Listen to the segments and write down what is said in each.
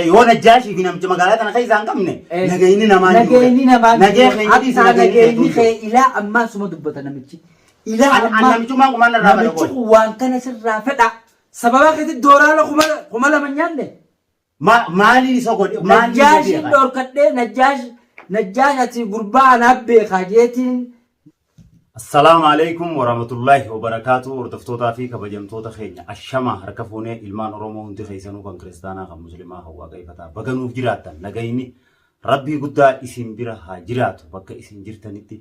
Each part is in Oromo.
Yoo Najjaashii fi namicha magaalaa tana keessaa hin qabne nagayni namaa hin jiru. Nageenyi namaa hin Nagee jiru. keenya dhiisi Hattaa nageenyi nageenyi keetuu kee jiru. ilaa ammaa suma dubbata namichi. Ilaa An ammaa namichummaan kumaan irraa bada namichi qoy. kun waan kana sirraa fedha. Sababa keetti dooraala 2000 nyaanne. Maaliin isa godhe maaliin isa Najjaashiin beekaa? dhorkadhee Najjaash Najjaash ati gurbaa anaaf beekaa jeetiin. Assalaamu alaikum warahmatullaahi wabarakaatu. Hordoftootaa fi kabajamtoota keenya, ashama harka fuunee. Ilmaan Oromoo hundi keessanuu, kan kiristaanaa, kan muslimaa, kan waaqeffataa, baga nuuf jiraattan. Nagayni rabbii guddaa isin bira haa jiraatu. Bakka isin jirtanitti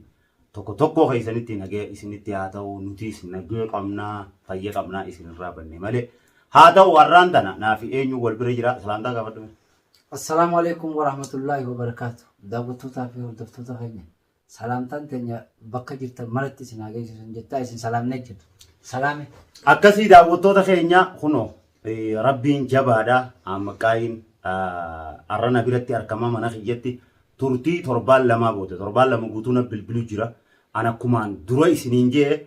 tokko tokkoo keessanitti nagaya isinitti haa ta'u. Nutis nagaya qabnaa, fayya qabnaa, isin irraa banne malee. Haa ta'u, har'aan tana naafi eenyu wal bira jira? Salaamtaa gaafadhu. Assalaamu alaikum warahmatullaahi wabarakaatu. Daawwattootaa fi hordoftoota keenya, salaamtaan teenya bakka jirtan maratti isin haa geessisan jettaa isin salaamnee jirtu. Salaame. Akkasii daawwattoota keenya, kunoo rabbiin jabaadha. Ammaqaayin arrana biratti argama mana kiyyatti. Turtii torbaan lamaa booda, torbaan 2 guutuu na bilbilu jira. An akkumaan dura isiniin jee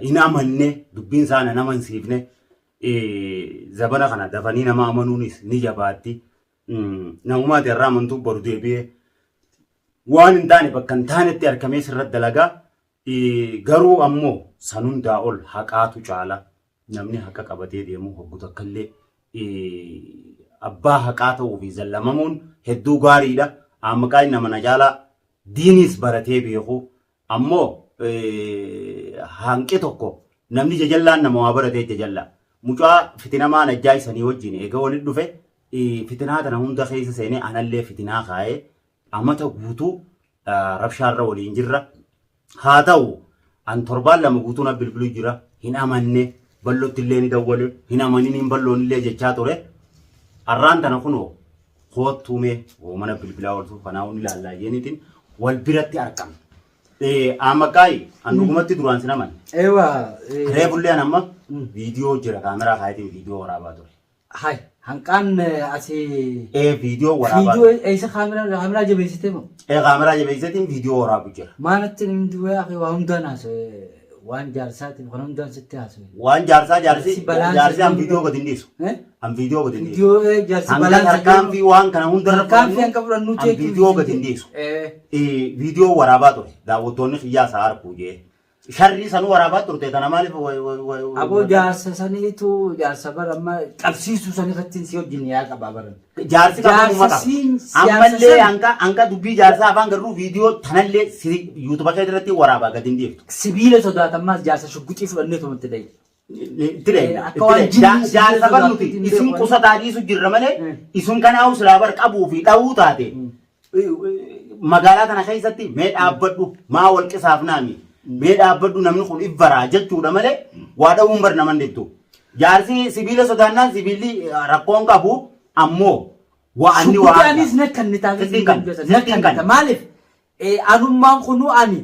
hin amanne, dubbiin isaa nan amansiifne. Zabana kana dafanii nama amanuunis ni jabaatti. Namumaati irraa amantuu boru deebi'ee waan hin taane bakka hin taanetti argamee sirratti dalagaa. Garuu ammoo san hundaa ol haqaatu caala. Namni haqa qabatee deemu hoggu takkallee abbaa haqaa ta'uu fi zallamamuun hedduu gaariidha. Ammaqaan nama na caalaa diiniis baratee beeku. Ammoo hanqi tokko, namni jajallaan nama waa baratee jajallaa. Mucaa fitinamaa Najjaa isanii wajjin eega walitti dhufe, fitinaa tana hunda keessa seenee anallee fitinaa kaa'ee amata guutuu rabshaarra waliin jirra. Haa ta'u, an torbaan 2 guutuu na bilbilu jira, hin amanne. Ballotti illee ni dawwale, hin amaniniin balloon illee jechaa ture. Har'aan tana kunoo koottuu mee mana bilbilaa ooltuu kanaa ni ilaallaa jeeniitiin wal biratti argamne. Ammaqaayi, an dhugumatti duraan sin amanne. Ewa. Reefullee an amma viidiyoo jira, kaameraa kaayetiin viidiyoo waraabaa ture. Hay, hanqaan asii. Viidiyoo waraabaa Viidiyoo eessa kaameraa jabeessitee moo? Kaameraa jabeesseetiin viidiyoo waraabu jira. Maalatti namni du'ee akhi waa hundaan haasa'e, waan jaarsaatiif kan hundaan sitti haasa'e. Waan jaarsaa jaarsi Jaarsi balaan jaarsi an sadii viidiyoo gadi hin dhiisu. Eh? An viidiyoo gadi hin dhiisu. Viidiyoo jaarsi Hanga balaan tarkaanfii waan kana hundarra Tarkaanfii hanga fudhannu an viidiyoo gadi hin dhiisu. Viidiyoo waraabaa ture. Daawwattoonni kiyyaa isaa arguu jee. Sharrii sanuu waraabaa turte tana maaliif Aboo, jaarsa saniitu jaarsa bara amma qabsiisuu san irratti si wajjin yaa qabaa baran. Jaarsi qabamuu Jaarsa maqaa. siin siyaasa Ammallee san hanga dubbii jaarsaa afaan garuu viidiyoo tanallee yuutuba kee irratti waraabaa gadi hin dhiiftu. Sibiila sodaatammaas jaarsa shugguxii fudhannee tumatti dhaye. Itti dhaye. Akka waan jinnii Jaarsa bar nuti sodaatutti hin isin beeku. qusataa dhiisu jirra malee isin kanaa'u silaa bar qabuu fi dha'uu taate magaalaa tana keessatti mee dhaabbadhu, maa wal qisaafnaami, mee dhaabbadhu, namni kun ibbaraa jechuudha malee waa dha'uun bar naman dhibdu. Jaarsi sibiila sodaannaan sibiilli rakkoon qabu ammoo waa anni waa Shugguxii anis na kannitaaf Sittiin kan. na Sittiin kan. kannita. Maaliif anummaan kunuu ani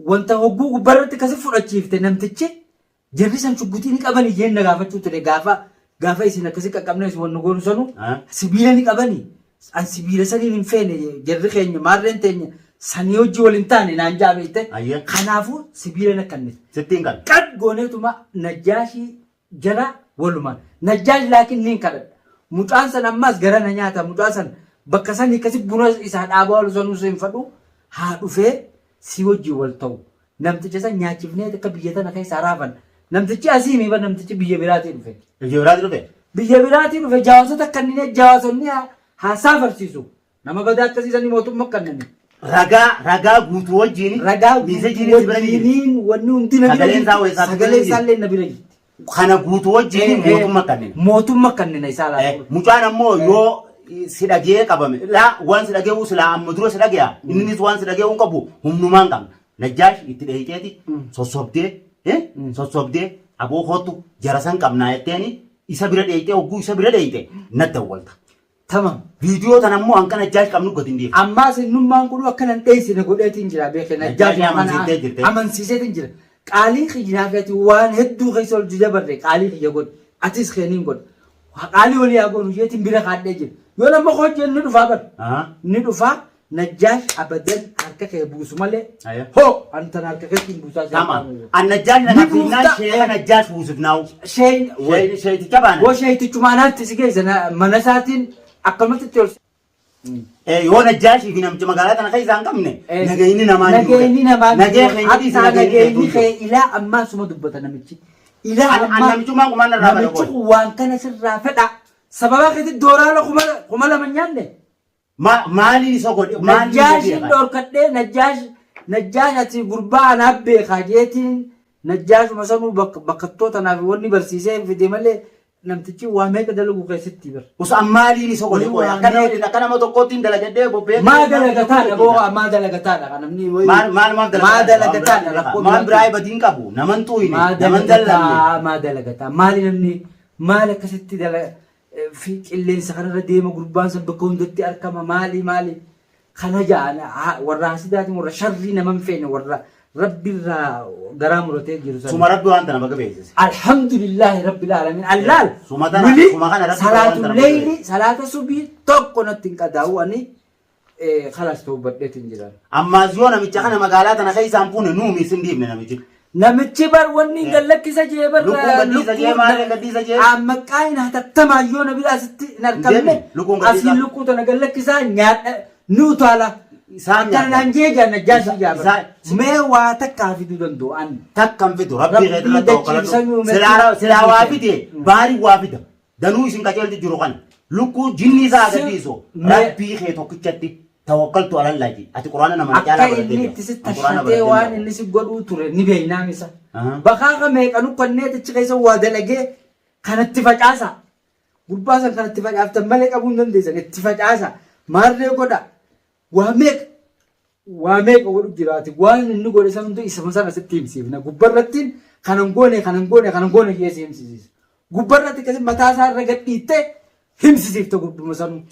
wanta hogguu gubbarratti akkasi fudhachiifte, namtichi jarri san shugguxii ni qabani jeen na gaafachuu ture gaafa isin akkasi qaqqabne isin wannu goonu sanu sibiila ni qabani, an sibiila saniin hin feene, jarri keenya maarreen teenya sanii hojii wal hin taane naan jaa beekte. Kanaafuu sibiila na kannite. Sittiin kan. Qad gooneetuma Najjaashii jala walumaan. Najjaash laakiin niin kadhadha. Mucaan san ammaas gara na nyaata, mucaa san bakka sanii akkasi buna isaa dhaabaa oolu sanuu hin fadhu, haa dhufee si wajjin wal ta'u. Namticha san nyaachifnee akka biyya tana keessaa raafan. Namtichi asii mi bar, namtichi biyya biraatii dhufe. Biyya biraatii dhufe. Biyya biraatii dhufe, jawaasota kanneen jawaasonni haa saafarsiisu. Nama badaa akkasii sanii mootummaa kanneen. Ragaa guutuu wajjin. Ragaa Miisejiin si bira ni jirti. wajjiniin wanni hundi na bira Sagaleen isaa weessaa jirti. Sagalee isaallee na bira jirti. Kana guutuu wajjin mootummaa kanneen. Mootummaa kanneen isaa laata. Mucaan ammoo yoo si dhagee qabame, laa waan si dhagee'uu silaa amma dura si dhage'a, innis waan si dhagee'uu hin qabu, humnumaan qabna. Najjaash itti dheeyiteeti sossobdee sossobdee aboo koottu jara san qabnaa jetteeni isa bira dheeyitee, hogguu isa bira dheeyite na dawwalta. Tamam. Viidiyoo tana immoo hanqa Najjaash qabnu gadi hin dhiifnu. Ammaas innummaan kun akka nan dheessine godheetiin jira beeke. Najjaash amansiiftee jirte. Amansiiseetiin jira. Qaalii kiyyaa fi ati waan hedduu keessa ol dabarre, qaalii kiyya godhi. Atis keeniin godhi. Qaalii walii haa goonu jeetiin bira kaadhee jira. Yoo nama hojii ni dhufaa bar. Ni dhufaa. Najjaash abadan harka kee buusu malee. Aya. Hoo an tana harka keetti hin buusaa si Tama. harkaa. An Najjaash na Ni qabsiifnaan buufta. sheeka Najjaash buusifnaawu. Sheen Sheeticha baana. Woo sheetichuma anaatti si geessa mana isaatiin akkamatti itti ol. Yoo Najjaashii fi namicha magaalaa tana keessa hin qabne nagayni namaa hin jiru. Nagayni namaa hin Nagee jiru. keenya dhiisi Hattaa nagayni nagayni keetuu kee jiru. ilaa ammaa suma dubbata namichi. Ilaa An ammaa namichummaan kumaan irraa fedha namichi qoy. kun waan kana sirraa fedha. Sababa keetti dooraala 2000 nyaanne. Maaliin isa godhe? Maaliin isa Najjaashin beeka? dhorkadhee Najjaash ati gurbaa anaaf beekaa jeetiin Najjaashuma sanuu bakkattoota naaf wanni barsiisee fide malee namtichi waa meeqa dalagu keessatti bar. Usa maaliin isa godhe qoy? Waa Akka meeqa. nama akka nama tokkootti hin dalagadhee bobbee. Maa dalagataadha boo maa dalagataadha kan namni wayi. Maal maal maal Maa dalagataadha rakkoo Maal biraati. biraa badiin qabu? Naman xuuyne, Maa naman dallanne. dalagataa maa dalagataa maali namni maal akkasitti dala fi qilleensa kanarra deema gurbaan san bakka hundatti argama maali maali kana ja'an warra hasidaatiin warra sharrii nama hin feene warra rabbirraa garaa muratee jiru sana. Suma rabbi waan tana baga beeksise. Alhamdulillahi rabbil alamin allaal Suma tana- wili suma kana rabbi salaatu waan tana leyli salaata subii tokko natti hin qadaa'u ani kalas toobadheetiin jiran. Ammaas yoo namicha kana magaalaa tana keessaa hin fuune nuumi isin dhiifne namichi. Namichi bar wanni hin gallakkisa jee bar Lukkuun gadhiisa jee maal gadhiisa jee? Ammaqaa hin hatattamaa yoo na bira asitti hin argamne Deemi, lukkuun gadhiisa. asiin lukkuu tana gallakkisaa nyaadha ni utaala. Isaan Akkana nyaata. naan jee jaa najjaashii jaa bar. Mee waa takkaa fiduu danda'u an. Takkan fidu rabbii Rabbii keetirra dachii tawakkaladhu. samii uume. Silaa silaa waa fide baarii waa fida. Danuu isin qajeelchu jiru kana. Lukkuu jinni isaa agarsiisu rabbii kee tokkichatti tawakkaltu alallaahi. Ati quraana nama Akka caalaa baratee inni jira. itti si An quraana tashatee baratee waan jira. inni si godhuu ture ni beeknaam isa. Aha. Bakaaqa meeqa nu kannee achi keessa waa dalagee kanatti facaasa. Gurbaa san kanatti facaaftan malee qabuu hin dandeessan itti facaasa. Maarree godha. Waa meeqa waa meeqa godhu jiraati. Waan inni godhe san hundi isuma sana sitti himsiifna. Gubbarratti kanan goone kanan goone kanan goone jee si himsisiisa. Gubbarratti akkasi mataa isaa irra gadhiittee himsisiifta gurbuma sanuu.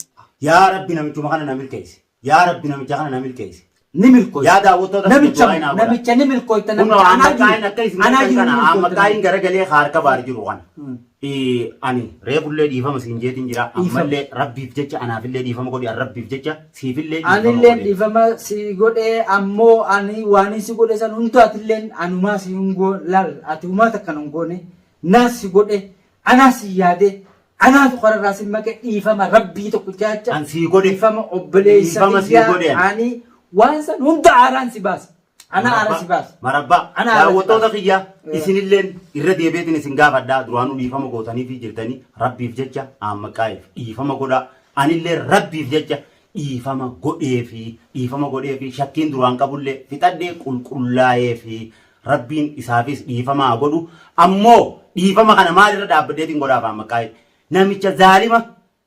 Yaa Rabbi namichuma kana na milkeessi. Yaa Rabbi namicha kana na milkeessi. Ni milkooyta. Yaa daawwattoota Namicha du'aa naa godha. namicha ni milkooyta Kunoo namicha anaa ammaqaayin jiru akka isin anaa jettan jiru kana ni milkooyta ammaqaayin namicha. garagalee harka baar jiru kana. Ani reefullee dhiifama siin jeetiin jira. Dhiifama. Ammallee rabbiif jecha anaafillee dhiifama godhi an rabbiif jecha siifillee dhiifama Anilleen godhe. dhiifama si godhee ammoo ani waan si godhe san hunduu atilleen anumaa si hin goone laal ati humaa takka hin goone naas si godhe anaas si yaade anaatu kararraa si maqe dhiifama rabbii tokko jaacha An sii godhe. dhiifama obboleessa Dhiifama sii kiyyaa godhe ani. ani waan san hunda aaraan si baasa ana aara si baasa. Marabbaa. Ana aara si Daawwattoota baasa. kiyya isinilleen irra deebi'eetiin isin gaafadhaa duraanuu dhiifama gootaniifi jirtanii rabbiif jecha ammaqaa'eef dhiifama godhaa. Anillee rabbiif jecha dhiifama godheefi dhiifama godheefi shakkiin duraan qabullee fixadhee qulqullaa'eefi rabbiin isaafis dhiifama haa godhu. Ammoo dhiifama kana maalirra dhaabbadheetiin godhaaf ammaqaa'e. Namicha zaalima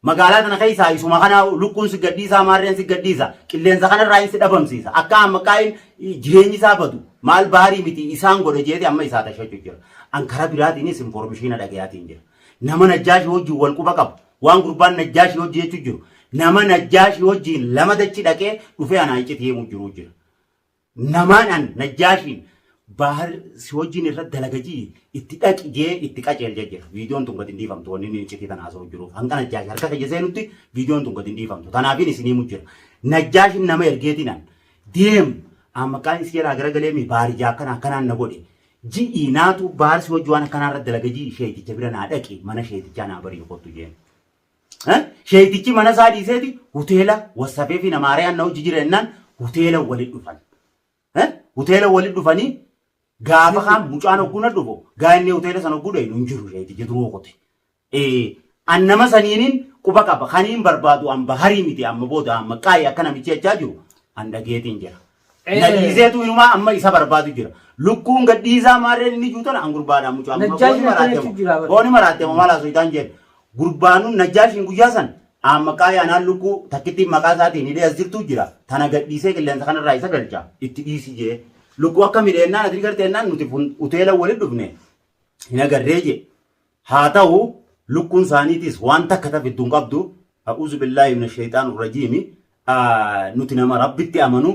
magaalaa tana keessaa isuma kana lukkuun si gadhiisaa maarreen si gadhiisa qilleensa kanarraa hin si dhabamsiisa akka ammaqaayin jireenyi isaa badu maal baarii miti isaan godhe jeeti amma isaa tashachuu jira. An karaa biraatiinis informishiina dhagayaatiin jira. Nama Najjaashii wajjin wal quba qabu waan gurbaan Najjaashii hojii jechuu jiru nama Najjaashii wajjin lama dachi dhaqee dhufee anaa iccitii himu jiru jira. Namaan an Najjaashiin baahar si wajjin irra dalagajii itti dhaqi jee itti qaceelchee jira. Viidiyoon tun gadi hin dhiifamtu wanni inni iccitii tana haasa'u jiruuf. Hanga Najjaashi harka kiyya seenutti viidiyoon tun gadi hin dhiifamtu. Tanaafin isin himu jira. Najjaashiin nama ergeetiin an deem maqaan isii jalaa garagalee mi baarijaa akkana akkanaan na godhe. Ji'i naatu baahar si wajji waan akkanaa irra dalagajii sheeticha bira naa dhaqi mana sheetichaa naa barii kottu jeen. Sheetichi mana isaa dhiiseeti hoteela wassafee fi namaariyaan na hojii jira jennaan hoteela walitti dhufan. Hoteela walitti dhufanii gaafa kaan mucaan hogguu na dhufu gaa inni hoteela sana hogguu dhayinu hin jiru sheetichi duruu qote. An nama saniinin quba qaba kaniin barbaadu an baharii miti amma booda amma qaayii akka namichi jechaa jiru an dhageetiin jira. Na dhiiseetu inumaa amma isa barbaadu jira. Lukkuun gad dhiisaa maarreen inni jiru tana an gurbaadhaan mucaa amma Najjaashi gooni akkana maraatte jechuun jira bara. gooni maraatte maal haasoo jeen. Gurbaanuun Najjaashiin guyyaa san amma qaayii anaan lukkuu takkittiin maqaa isaatiin hidhee as jirtu jira. Tana gad dhiisee qilleensa kanarraa isa galcha itti dhiisi jee. Lukkuu akka midheennaan ati garteennaan nuti hoteela walitti dhufne hin agarree jee. Haa ta'u lukkuun isaaniitis waan takka ta fiddu hin qabdu. A'uuzu billaahi mina shayxaan rajiimi. Nuti nama rabbitti amanu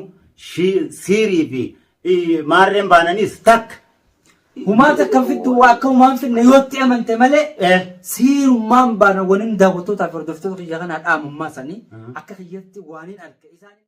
siirii fi maarreen baananis takka. Humaa takka hin fiddu waa akka humaa hin fidne yoo itti amante malee siirummaan baana waniin daawwattootaa fi hordoftoota kiyya kanaa dhaamummaa sanii akka kiyyatti waaniin arge isaan.